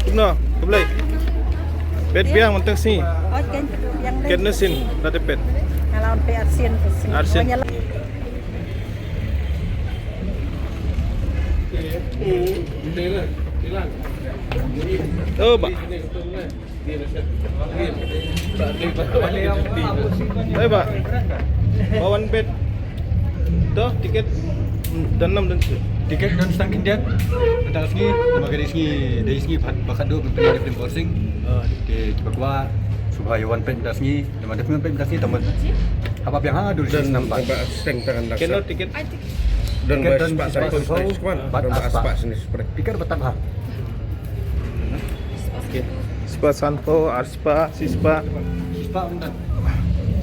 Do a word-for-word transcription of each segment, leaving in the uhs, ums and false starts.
Kumno, khublei. Peit biang mynta ka sngi. Oi, ken peit biang dei. Katno sien la dep peit? Nga la wan peit ar sien ka sngi. Ar sien. Wan ïa la. Oh, bah. Oi, bah. Ba wan peit. To, tiket don nam don shu. Tiket don tang khyndiat. Mynta ka sngi, namar ka dei sngi, dei sngi ba khatduh ban pynlong ïa ka film Borsing. Te kiba kwah sngewbha ïa wan peit mynta ka sngi, namar dei film peit mynta ka sngi, tang ban hap ap biang ha dur snem ba. Don ba seng tangan. Kano tiket? Don ba spah san phew, spah san phew. Don ba spah san phew. Tiket ba tang ha. Spah san phew, ar spah, shi spah. Shi spah ym don.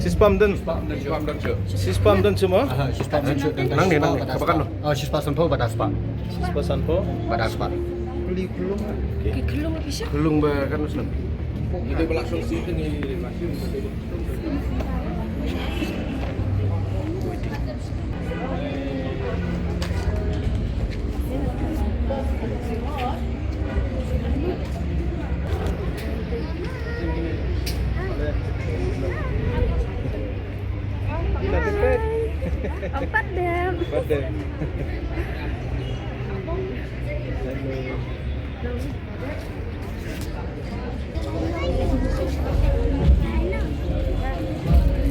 Shi spah ym don. Shi spah ym don shuh. Shi spah ym don shuh mo? Aha, shi spah ym don shuh. Nangne, nangne. Kaba kan lo? Oh, shi spah san phew bad ar spah. Shi spah san phew bad ar spah. Ki khlung ba kan lo snem. Empat dem. Empat dem.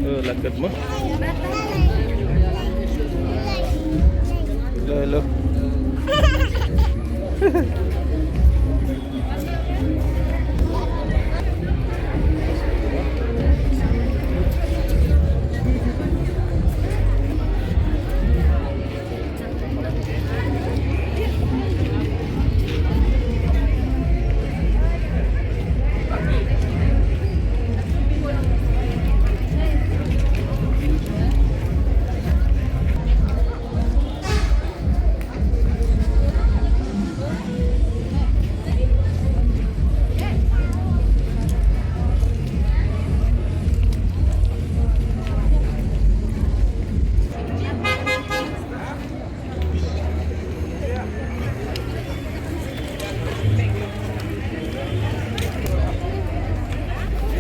Oh, la kat mo. Hello, hello.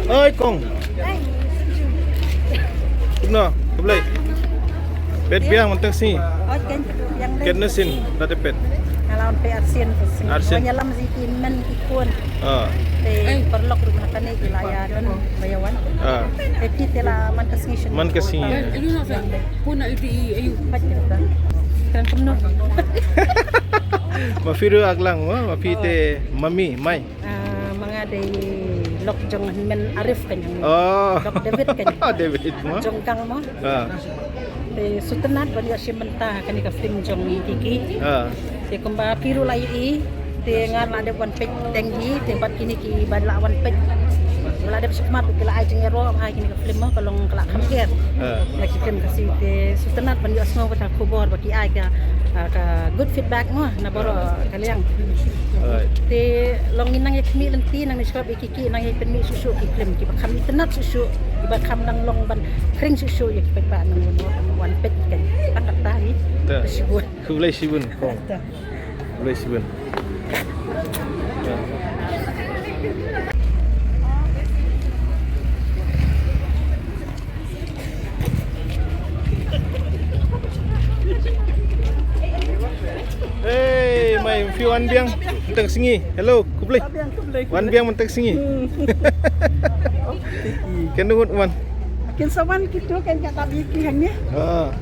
Oi, kong. Kumno, khublei. Peit biang mynta ka sngi. Oi, ken peit biang dei. Katno sien la dep peit? Nga la wan peit ar sien ka sngi. Ar sien. Wan ïalam sa ki hynmen ki khun. Ah. Te paralok ruh na kane ki la ïa don ba ïa wan. Ah. Te phi te la man ka sngi shen. Man ka sngi. Ayu no sa. Pun na iti ayu. Pat kita. Kan kumno. Ma phi ruh aklang mo, ma phi te mami, mai. Ah, ma nga dei lok jong hynmen Arif kan jong. Oh. Lok David kan. David mo. Jong Gang mo. Ah. Te sngewtynnat ban ïoh shim bynta ha kane ka film jong Kiki. Ah. Te kumba phi ruh la ïohi, te nga la dep wan peit teng hi, te bad kine kiba la wan peit la dep shim khmat ki la ai jingïaroh ha kine ka film mo, ka long ka la kham her. Ah. Na ki film Khasi, te sngewtynnat ban ïohsngew kata ka khubor ba ki ai ka, ah, ka good feedback mo na baroh ka liang. Alright. Te long ngi nang ïa khmih lynti, nang ïa sngap ïa ki Ki nang ïa pynmih shuh shuh ki film kiba kham itynnat shuh shuh, kiba kham nang long ban khring shuh shuh ïa ki paidbah nang wan, wan peit ïa ki. Tang kata hi. Te. Shibun. Khublei shibun, kong. Te. Khublei shibun. Te. Hey, mai, phi wan biang mynta ka sngi. Hello, khublei. Wan biang mynta ka sngi. Hmm. Ken ngut wan? Ken sa wan kito, ken ka tabi ki hangne. Ha.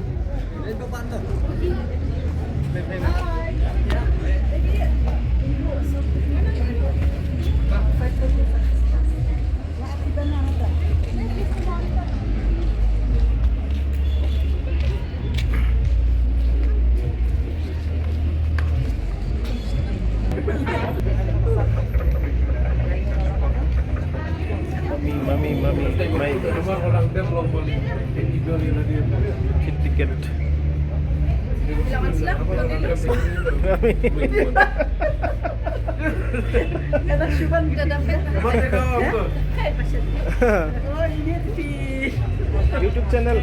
Mami, mami, mami, mai. Kit tiket. Mami. Kata Shuban gitu. Oh, ini di YouTube channel.